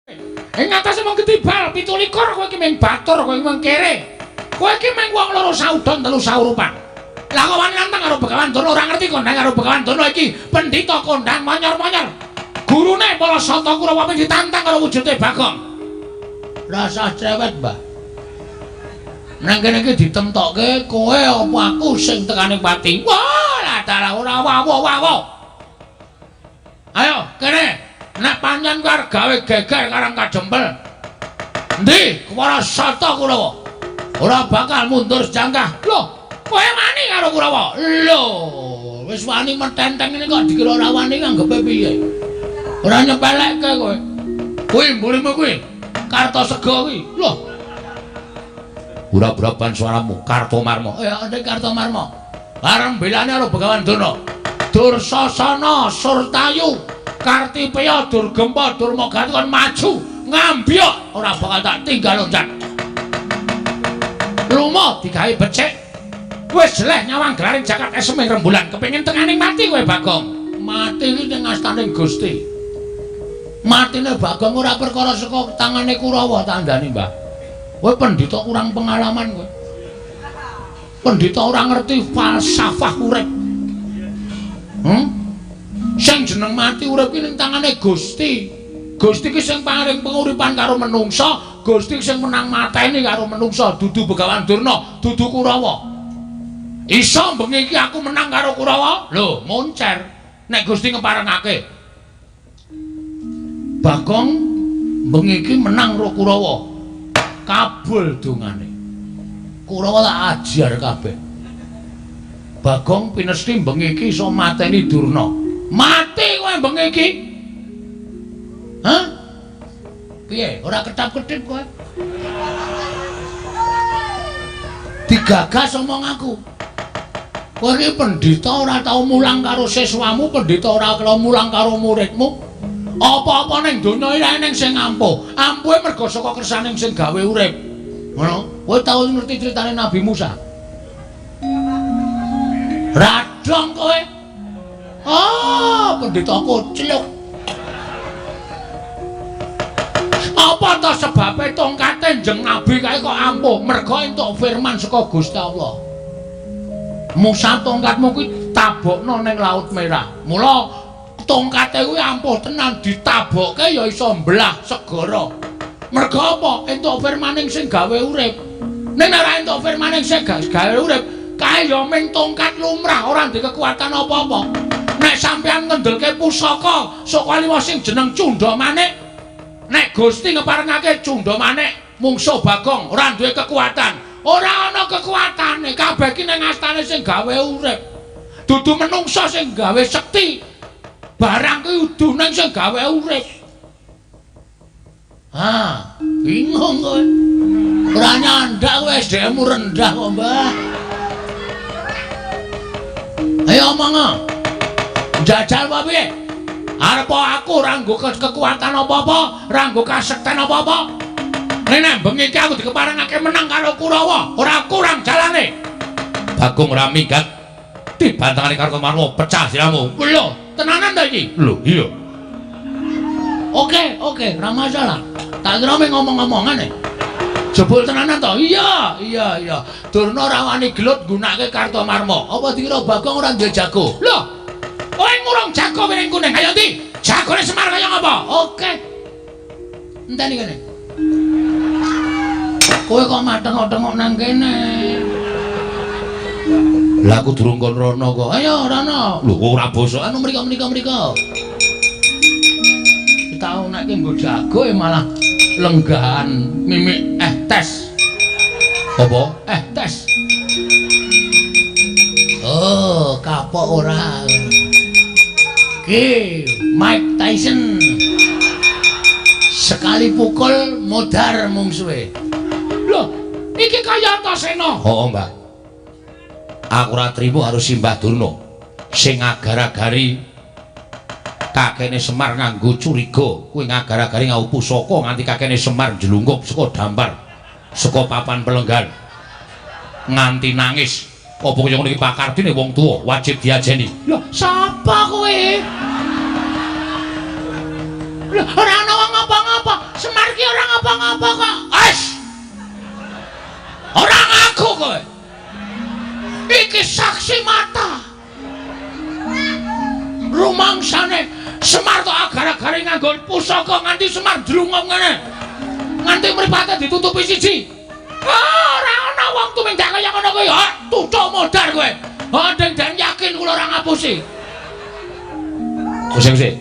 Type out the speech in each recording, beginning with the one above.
Ing atase mung ketibal 17 kowe iki mung batur, kowe iki mung kere. Kowe iki mung wong loro saudon telu saurupan. Lah kok wani nantang karo Begawan Durna, ora ngerti kondang karo Begawan Durna iki pendhita kondang monyor-monyor. Gurune para Sata Kurawa mung ditantang karo wujude Bagong. Rasah cewek, Mbah. Nang kene iki ditemtokke kowe apa aku sing tekane pati. Wah, lah dalah ora wawo-wawo. Ayo, kene. Nek pancen kowe arep gawe geger Karang Kajempel. Endi para Sata Kurawa? Ora bakal mundur sejangkah. Loh, kowe wani karo Kurawa? Lho, wis wani metenteng ngene kok dikira ora wani nganggepe piye? Ora nyepelekke kowe. Kuwi mburimu kuwi. Kartasega kuwi. Loh. Ura-uraban suaramu Kartomarma. Ya, ndek Kartomarma. Bareng belane karo Begawan Durna. Dursasana Surtayu Kartipeya Durgempa Durmagati kon maju ngambyok ora bakal tak tinggal loncat. Lumo digawe becik. Wis jeleh nyawang gelaring jagat eseme rembulan kepengin tekaning mati kowe Bagong. Mati iki ning astaning Gusti. Matine Bagong ora perkara saka tangane Kurawa tandani, Mbah. Kowe pendhita kurang pengalaman kowe. Pendhita ora ngerti falsafah urip. Sing jeneng mati urip ki ning tangane Gusti. Gusti ki sing paring penguripan karo menungsa, Gusti sing menang mateni karo menungsa, dudu Begawan Durna, dudu Kurawa. Iso bengi iki aku menang karo Kurawa? Lho, moncer. Nek Gusti ngeparengake. Bagong bengi iki menang karo Kurawa. Kabul dongane. Kurawa tak ajar kabeh. Bagong pinesti bengi iki iso mateni Durna. Mati kowe bengi iki. Hah? Piye? Ora ketap-ketip kowe? Digagas omong aku. Kowe iki pendhita ora tau mulang karo siswamu, pendhita ora tau mulang karo muridmu. Apa-apa ning donya iki eneng sing ampuh. Ampuhe merga saka kersaning sing gawe urip. Ngono. Kowe tau ngerti critane Nabi Musa? Radong kowe. Ah, pendhita kocluk. Apa ta sebabe tongkate Njeng Nabi kae kok ampuh? Merga entuk firman saka Gusti Allah. Musa, tongkatmu kuwi tabokno ning Laut Merah. Mula tongkate kuwi ampuh tenan, ditabokke ya iso mbelah segara. Merga apa? Entuk firmaning sing gawe urip. Ning nek ora entuk firmaning sing gawe urip, kae ya ming tongkat lumrah, ora ndek kekuatan apa-apa. Nek sampeyan ngendelke pusaka saka liwa sing jeneng Cunda Manik, nek Gusti ngeparengake Cunda Manik mungsuh Bagong ora duwe kekuatan. Ora ana kekuatane, kabeh ki ning astane sing gawe urip. Dudu menungsa sing gawe sekti. Barang ki udu ning sing gawe urip. Ah, bingung kowe. Ora nyandak kowe, SDM-mu rendah kok, Mbah. Ayo omong. Jajal apa piye? Arep aku ora nggo kekuatan apa-apa, ora nggo kasekten apa-apa. Nek bengi iki aku dikeparengake menang karo Kurawa, ora kurang jalane. Bagong ora minggat. Dibantangane karo Marmo pecah siramu. Lho, tenanan ta iki? Lho, iya. Oke, oke, ora masalah. Tak kira mung ngomong-ngomongan e. Jebul tenanan to? Iya, iya, iya. Durna ora wani gelut nggunakake Kartomarma. Apa dikira Bagong ora duwe jago? Lho, kowe ngurung jago piring kuning. Ayo ndi? Jagone Semar kaya ngapa? Oke. Enteni kene. Kowe kok matengok-tengok nang kene? Lah aku durung kon rono kok. Ayo rono. Lho kok ora basa. Anu mriko mriko mriko. Tau nek ki nggo jago e malah lenggahan mimik tes. Apa? Tes. Oh, kapok ora. Ki Mike Tyson. Sekali pukul modar mungsuhe. Loh, iki kaya Antasena. Heeh, Mbah. Aku ora trimo karo Simbah Durna sing agar-agari kakene Semar nganggo curiga, kuwi ngagar-agari nganggo pusaka nganti kakene Semar njlungkup saka dampar, saka papan pelenggan. Nganti nangis. Apa kaya ngono iki pakardine wong tuwa wajib diajeni. Loh, sapa kowe? Loh, ora ana wong ngapa-ngapa. Semar ki ora ngapa-ngapa kok. Wes. Ora ngaku kowe. Iki saksi mata. Rumangsane Semar tok agar-agare nganggo pusaka nganti Semar ndlungup ngene. Nganti mripate ditutupi siji. Ora ana wong tumindak kaya ngono kuwi. Ha, tutuk modar kowe. Ha, deng yakin kula ora ngapusi. Sing.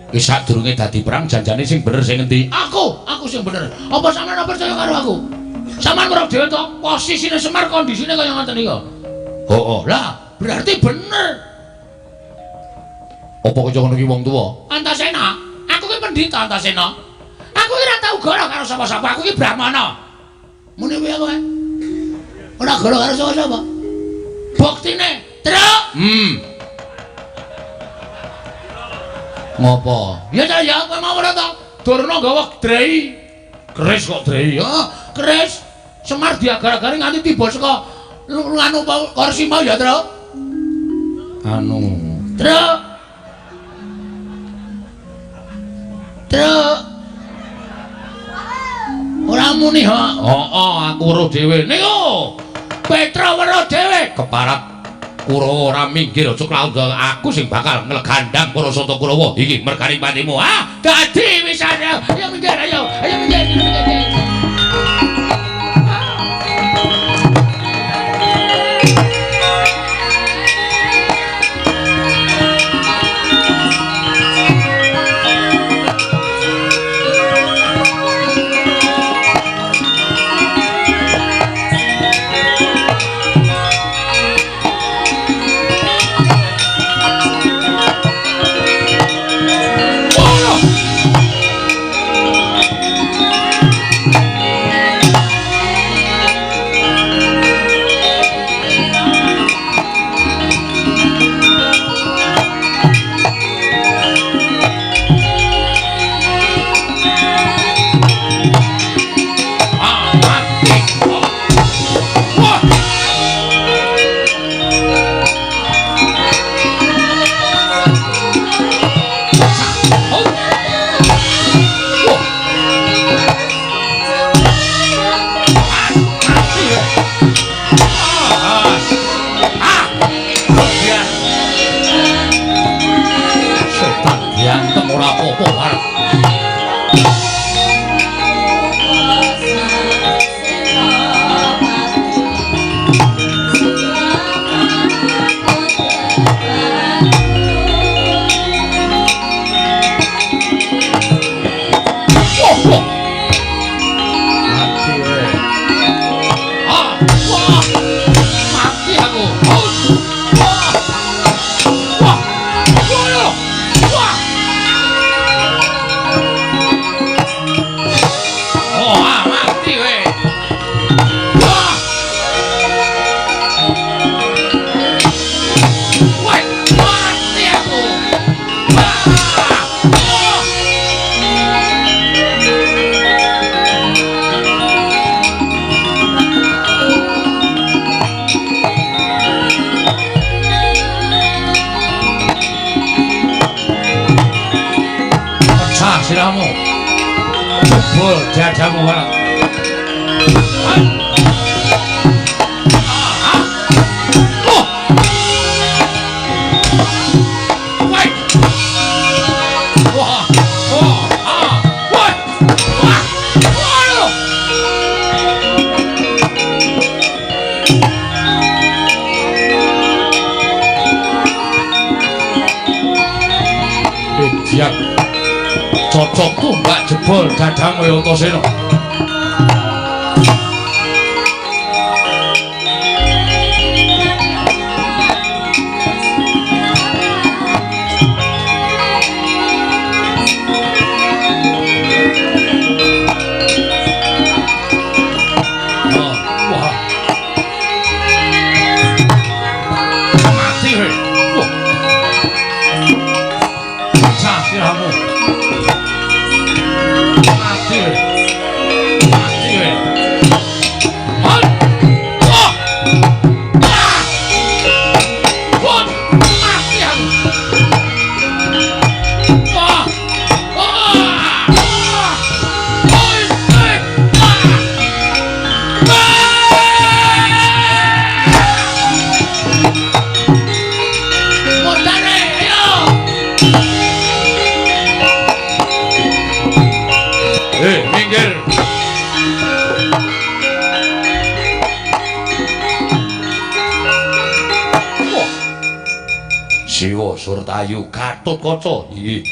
Wis sadurunge dadi perang janjane sing bener sing endi? Aku sing bener. Apa sampeyan ora percaya karo aku? Sampeyan ora dhewe to, posisine Semar kondisine kaya ngoten iki. Heeh. Lah, berarti bener. Apa kaya ngono ki wong tuwa? Antasena, aku ki pendhita Antasena. Aku ki ora tau goro karo sapa-sapa, aku ki Brahmana. Muni piye kowe? Ora goro karo sapa-sapa. Buktine, Truk. Ngopo? Ya ta ya, kowe mau ora to? Durna gawa drei. Keris kok drei? Heeh, keris. Semar diagar-agari nganti tiba saka nganu kursi mau ya, Truk. Anu, Truk. Truk. Ora muni ha. Heeh, aku weruh dhewe. Niku. Petra weruh dhewe keparat Kurawa ora minggir aja klaut aku sing bakal nglegandang para sata Kurawa iki mergane patimu. Ah, dadi wisan. Ayo minggir, ayo. Ayo minggir, minggir. Siramu jebol dadamu wae. Cocok tumbak jebol dadamu ya Antasena. Oh, wah. Mati kowe. Wah. Pecah sirahmu. Mati. Siwa Surtayu Gatotkaca. Inggih.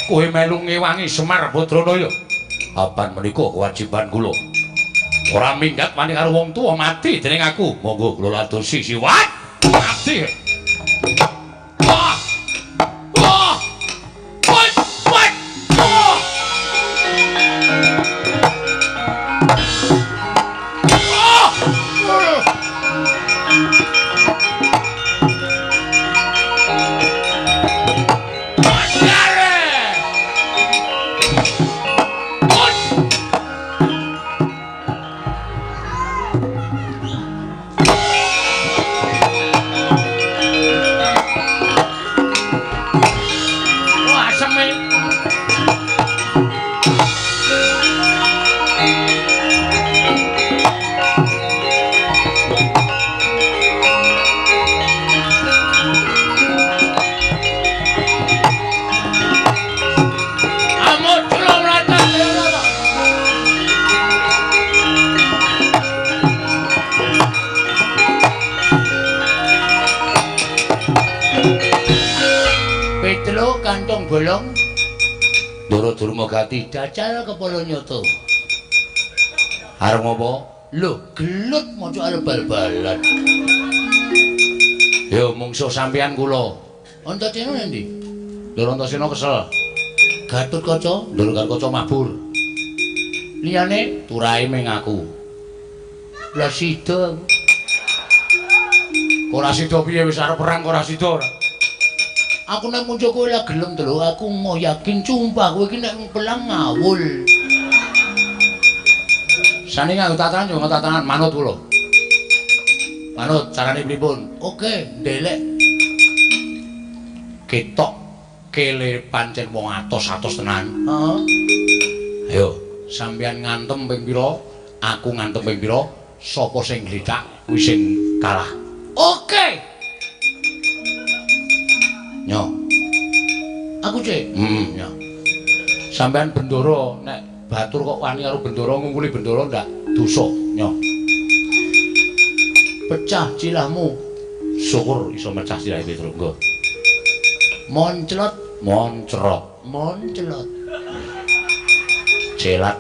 Kowe melu ngewangi Semar Badranaya. Apan menika kewajiban kula. Ora minggat wani karo wong tuwa mati dening aku. Monggo kula ladosi siwat. Mati. Wah. Wah. Wah. Wah. Wah. Kantong bolong Ndara Durma Gati jajal kepala nyoto. Arep ngopo? Lho, gelut maca arep bal-balan. Yo mungsuh sampeyan kula. Antasena endi? Ndara Antasena kesel. Gatotkaca, Ndara Gatotkaca mabur. Liyane turahe ming aku. Lah sida. Ora sida piye wis arep perang ora sida ora. Aku nek muncul kowe lah gelem to lho, aku mau yakin sumpah kowe iki nek pelang ngawul. Sane nganggo tatanan yo nganggo tatanan manut kula. Manut carane pripun? Oke, ndelek. Ketok kele pancen wong atos-atos tenan. Heeh. Ayo, sampeyan ngantem ping pira? Aku ngantem ping pira? Sapa sing gletak kuwi sing kalah. Oke. Nyo. Aku cek. Nyo. Sampeyan bendoro nek batur kok wani karo bendoro ngungkuli bendoro ndak dosa. Nyo. Pecah cilahmu. Syukur iso mecah cilahe Petruk nggo. Monclot, moncrot, monclot. Celat.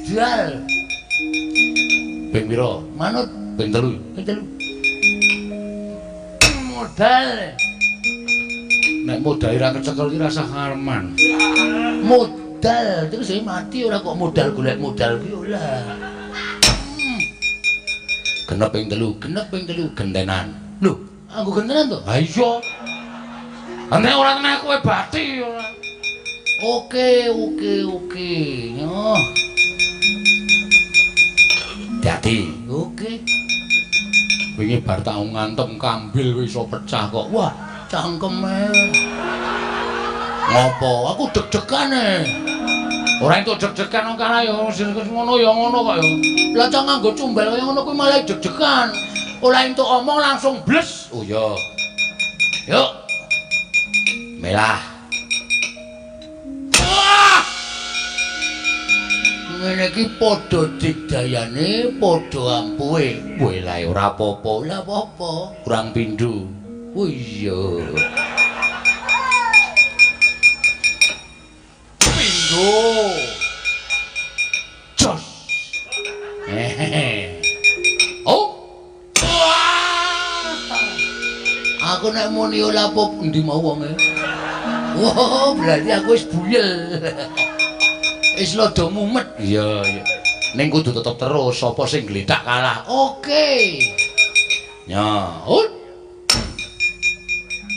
Modal. Ping pira? Manut ping 3. Ping 3. Modal. Nek modal ora kecekel iki rasah ngarman. Modal terus sing mati ora kok modal golek modal ki ora. Genep ping 3, genep ping 3 gentenan. Lho, aku gentenan to? Ha iya. Nek ora tenan kowe bati ora. Oke, oke, oke. Nyoh. Dadi. Oke. Wingi bar tak ngantem kambil wis iso pecah kok. Wah, cangkeme. Ngopo? Aku deg-degan e. Ora entuk deg-degan wong kalah ya ngono ya ngono kok ya. Lah cah nganggo cumbel kaya ngono kuwi malah deg-degan. Ora entuk omong langsung bles. Oh iya. Yuk. Melah. Wah! Ngene iki padha digdayane, padha ampuhe. Kowe lae ora apa-apa. Ora apa-apa. Kurang pindho. Oh iya. Pindho. Jos. Hehehe. Oh. Wah. Aku nek muni ora apa endi mau wonge. Wah, berarti aku wis buyel. Wis rada mumet. Iya, iya. Ning kudu tetep terus sapa sing gletak kalah. Oke. Ya, ut.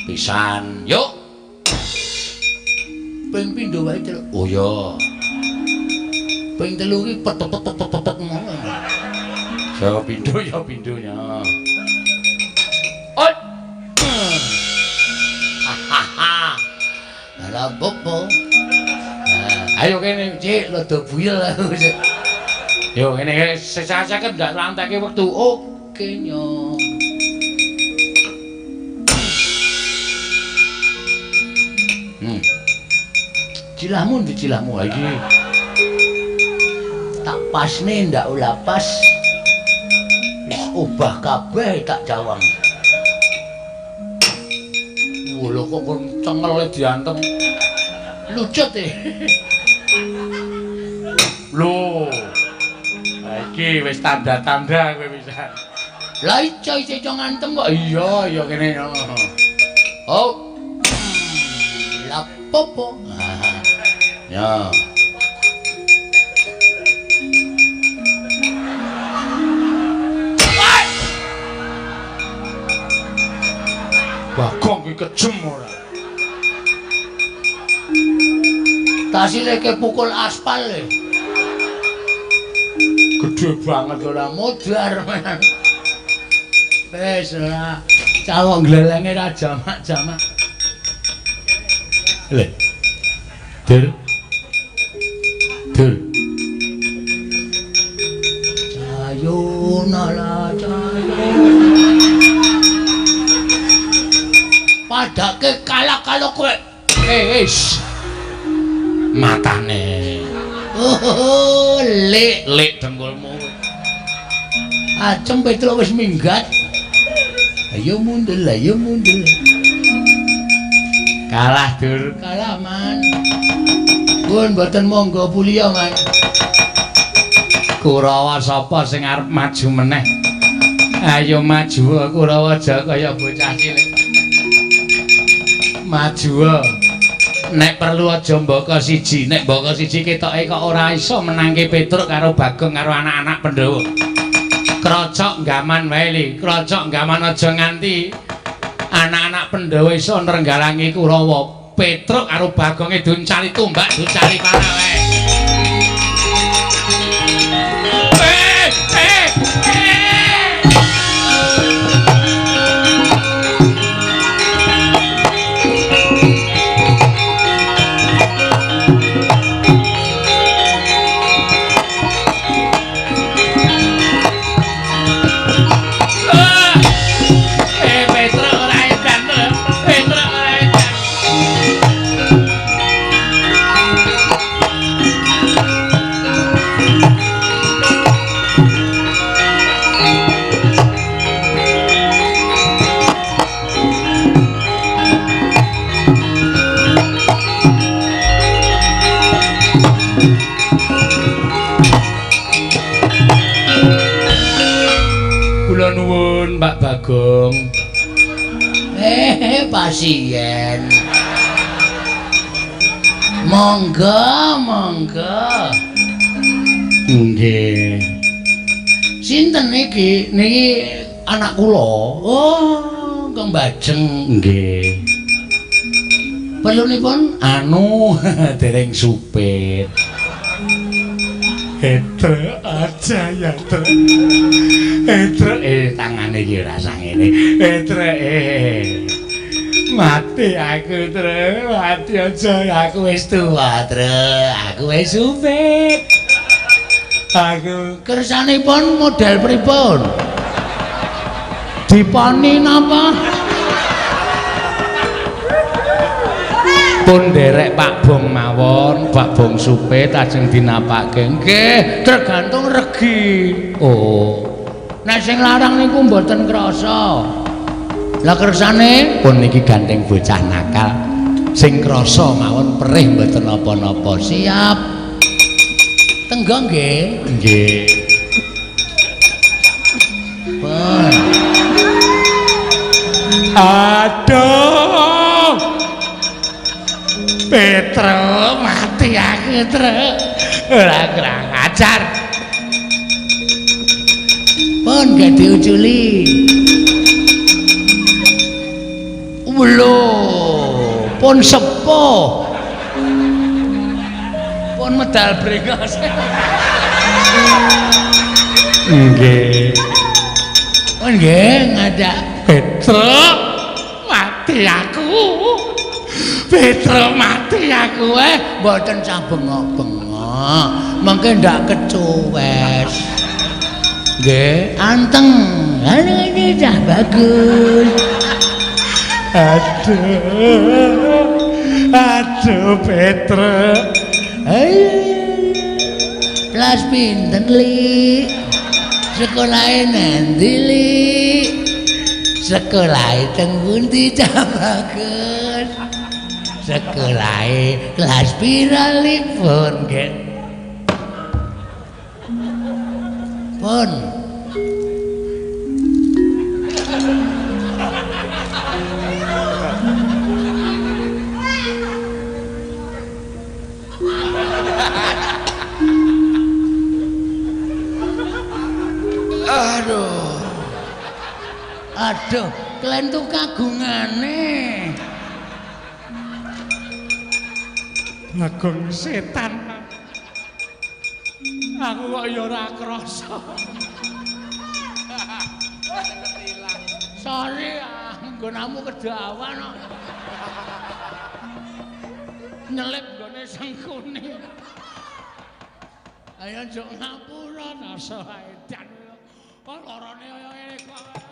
Pisan, yuk. Ping pindho wae, Truk. Oh iya. Ping 3 iki petet-petet ngono. Ya pindho ya pindhonya. Ut. Hahaha. Lah apa? Ayo kene, Cik, rada buyel aku. Yo ngene sesah-sesah ndak lantake wektu. Oke, nyo. Cilahmu ndi cilahmu iki? Tak pasne ndak ora pas. Oh, Obah kabeh tak jawang. Lho kok cengele diantem. Lucut e. Lho. Iki wis tanda-tanda kowe pisan. Lah iso ngantem kok. Iya, iya kene. Oh. Lah popo. Ya. Bagong kuwi kejem ora. Tasile pukul aspal e. Gede banget ora modar men. Wis ora cawok glelenge ra jamak-jamak. Lho. Dur. Dur. Cayuna la cayuna. Padake kalah kalau kowe. Wis. Matane. Oh, lek lek dengkulmu. Acem Petruk wis minggat. Ayo mundur, ayo mundur. Kalah dur, kalah man. Pun mboten monggo puliya man. Kurawa sapa sing arep maju meneh? Ayo maju Kurawa aja kaya bocah cilik. Maju. Nek perlu aja mbaka siji, nek mbaka siji ketoke kok ora iso menangke Petruk karo Bagong karo anak-anak Pandhawa. Krocok gaman wae li, krocok gaman aja nganti anak-anak Pandhawa iso nrenggalangi Kurawa. Petruk karo Bagonge duncali tombak, duncali panah wae. Nuwun Pak Bagong. Pasien. Monggo, monggo. Nggih. Sinten niki? Niki anak kula. Oh, Kang Bajeng. Nggih. Perlunipun anu dereng supit. Etre aja ya, Tre. Etre tangane iki ora sangene. Etre mati aku, Tre. Mati aja aku wis tuwa, Tre. Aku wis supit. Aku kersanipun model pripun? Diponi napa? Pun nderek Pak Bong mawon, Pak Bong supit ajeng dinapake. Nggih, tergantung regi. Oh. Nek sing larang niku mboten krasa. Lah kersane pun niki gandeng bocah nakal. Sing krasa mawon perih mboten napa-napa. Siap. Tenggo nggih. Nggih. Pun. Aduh. Petro mati aku, Tru. Ora kurang ajar. Pun gak diuculi. Lho, pun sepuh. Pun medal brengos. Nggih. Pun nggih ngadak Petro mati aku. Petro mati aku mboten sah bengok-bengok. Mengke ndak kecuwes. Nggih, anteng. Ini dah bagus. Aduh. Aduh Petro. Kelas pinten, Li? Sekolahe nandi, Lik? Sekolahe teng pundi, Cah Bagus? Sekolahe kelas pira, Lik? Pun, Gek. Pun. Aduh. Aduh, klentu kagungane. Bagong setan. Aku kok ya ora krasa. Sorry, nggonamu kedawan kok. Nyelip nggone sengkune. Ayo njuk ngapura rasa edan. Kok lorone kaya ngene kok.